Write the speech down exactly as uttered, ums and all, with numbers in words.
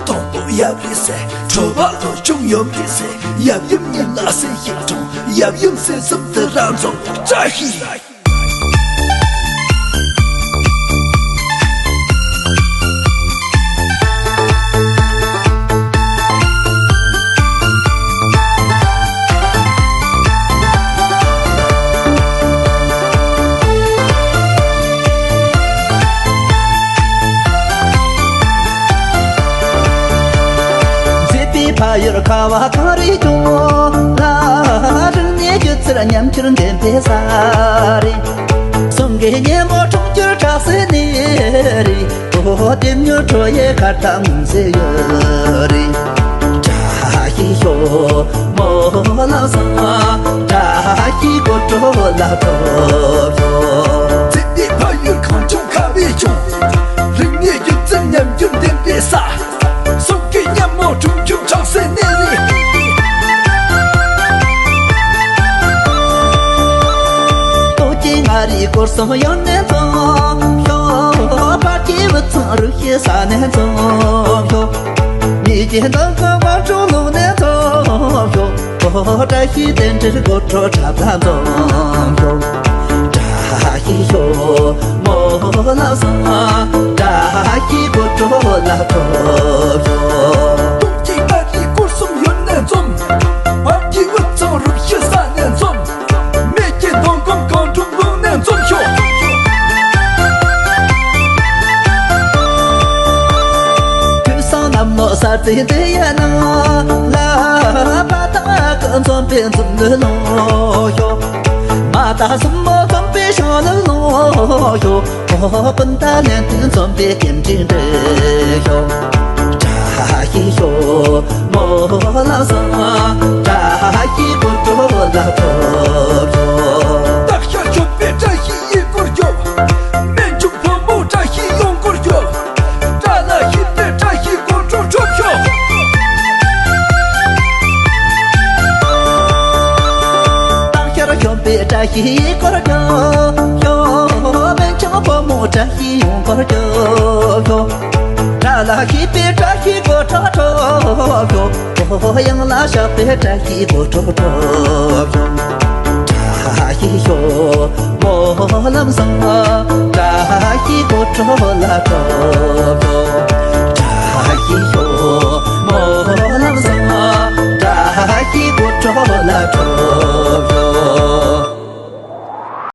དང་པོ་ཡབ་རེད་ཟེར། གྲོད་པ་ལོ་ཆུང་ཡོམ་རེད་ཟེར། ཡབ་ཡུམ་གཉིས་ལ་སེམས་ཤིག་གྲོང་། ཡབ་ཡུམ་སེམས་གསུམ་དུ་རང་རྫོང་བཀྲ་ཤིས། མཛེས་པའི་ཕ་ཡུལ་ཁ་བ་གངས་རི་ལྗོངས་ལ། རིག་གནས་སྒྱུ་རྩལ་ཉམས་འགྱུར་ལྡན་པའི་ས་རེད། གསུང་གི་སྙན་མོ་འཁྲུངས་རྒྱུར་གྲགས་སའི་གནས་རེད། ཨོ་ལྡེམ་མྱུར་ཁྲོ་ཡི་ཁ་བཏང་ཟེར་ཡོད་རེད། བཀྲ་ཤིས་ཤོག་སྨོན་ལམ་བཟང་། བཀྲ་ཤིས་སྒོ་དྲུག་ལ་ཐོབ་ཤོག་མཛེས་པའི་ཕ་ཡུལ་གངས་ལྗོངས་ཁ་བའི་ལྗོངས། རིག་གནས་སྒྱུ་རྩལ་ཉམས་འགྱུར་ལྡན་པའི་ས། གསུང་གི་སྙན་མོ་འཁྲུངས་རྒྱུར་གྲགས་སའི་གནས་རེད། རྡོ་རྗེ་མངའ་རིས་སྐོར་གསུམ་ཡུལ་ནས་འཛོམས་ཤོག་ཕར་གྱི་དབུས་གཙང་རུ་བཞི་ས་ནས་འཛོམས་ཤོག་མི་རྗེ་མདོ་ཁམས་དབང་ཕྱུག་ལུང་ནས་འཛོམས་ཤོག་བཀྲ་ཤིས་རྟེན་འབྲེལ་སྒོ་འཕྲོད་འཁྲབ་ལ་འཛོམས་ཤོག་བཀྲ་ཤིས་ཤོག་སྨོན་ལམ་བཟང་། བཀྲ་ཤིས་སྒོ་འཕྲོད་ལ་ཐོབ་ཤོག་རྡོ་རྗེ་མངའ་རིས་སྐོར་གསུམ་ཡུལ་ནས་འཛོམས། བར་གྱི་དབུས་གཙང་རུ་བཞི་ས་ནས་འཛོམས། སྨད་ཀྱི་མདོ་ཁམས་གངས་ཕྲུག་ལུང་ནས་འཛོམས་ཤོག་དུས་བཟང་གནམ་ལོ་གསར་ཚེས་འདི་ཡི་ནང་ལ། ཕ་དང་ཀུན་འཛོམས་པའི་འཛོམས་ནུས་ལོངས་ཤོག་མ་དང་གསུམ་པོ་འཛོམས་པའི་ཤོག་ལུགས་ལོངས་ཤོག་སྤུན་ཟླ་ལྷན་དུ་འཛོམས་པའི་རྟེན་འབྲེལ་འགྲིག་ཤོག་བཀྲ་ཤིས་ཤོག་སྨོན་ལམ་བཟང་། བཀྲ་ཤིས་སྒོ་འཕྲོད་ལ་ཐོབ་ཤོག་སྟག་ཤར་ཞོན་པའི་བཀྲ་ཤིས་ཡིད་སྐོར་རྒྱོབ། སྨན་ཆུང་ཕོ་མོ་བཀྲ་ཤིས་ཡོང་སྒོར་རྒྱོབ། བཀྲ་ལ་ཤིས་པའི་བཀྲ་ཤིས་སྒོ་འཕྲོད་འགྲུབ་ཤོག་སྟག་ཤར་ཞོན་པའི་བཀྲ་ཤིས་ཡིད་སྐོར་རྒྱོབ་ཤོག་སྨན་ཆུང་ཕོ་མོ་བཀྲ་ཤིས་ཡོང་སྒོར་རྒྱོབ་ཤོག་བཀྲ་ལ་ཤིས་པའི་བཀྲ་ཤིས་སྒོ་འཕྲོད་འགྲུབ་ཤོག་ཡང་ལ་ཤགས་པའི་བཀྲ་ཤིས་སྒོ་འཕྲོད་འགྲུབ་ཤོག་བཀྲ་ཤིས་ཤོག་སྨོན་ལམ་བཟང་། བཀྲ་ཤིས་སྒོ་འཕྲོད་ལ་ཐོབ་ཤོག་བཀྲ་ཤིས་ཤོག་སྨོན་ལམ་བཟང་། བཀྲ་ཤིས་སྒོ་འཕྲོད་ལ་ཐོབ་